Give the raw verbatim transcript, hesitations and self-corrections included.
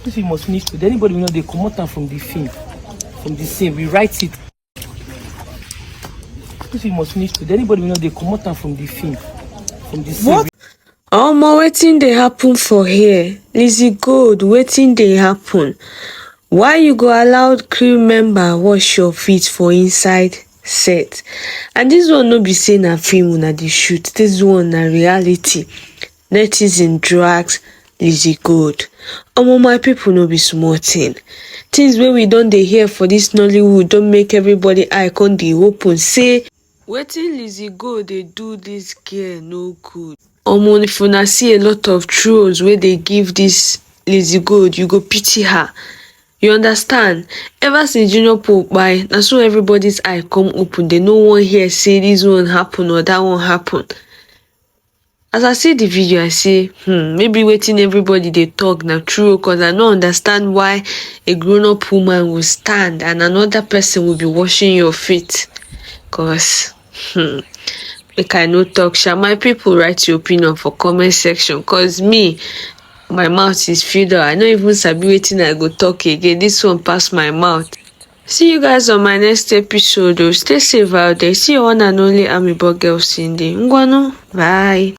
If he must finish today, anybody we know they comot am from the film, from the scene. We write it. If he must finish today, anybody we know they comot am from the film, from the scene. What? Omo, wetin dey happen for here? Lizzie Gold, wetin dey happen? Why you go allow crew member wash your feet for inside set? And this one no be say na film una dey shoot. This one na reality. Netizen drags Lizzie Gold. Omo, my people, no be small thing. Things wey we don dey hear for this Nollywood don make everybody eye come dey open say wetin Lizzie Gold dey do this girl no good. Omo, if una see a lot of trolls wey dey give this Lizzie Gold, you go pity her. You understand? Ever since Junior Pope kpai, na so everybody's eye come open. They no wan hear say this one happen or that one happen. As I see the video, I say, hmm, maybe wetin everybody dey talk na true, cause I no understand why a grown-up woman will stand and another person will be washing your feet. Cause, hmm, make I no talk sha. My people, write your opinion for comment section, cause me, my mouth is filled up. I no even sabi wetin I go talk again. This one pass my mouth. See you guys on my next episode o. Stay safe out there. See your one and only Amebo girl, Cindy. Ngwanu, bye.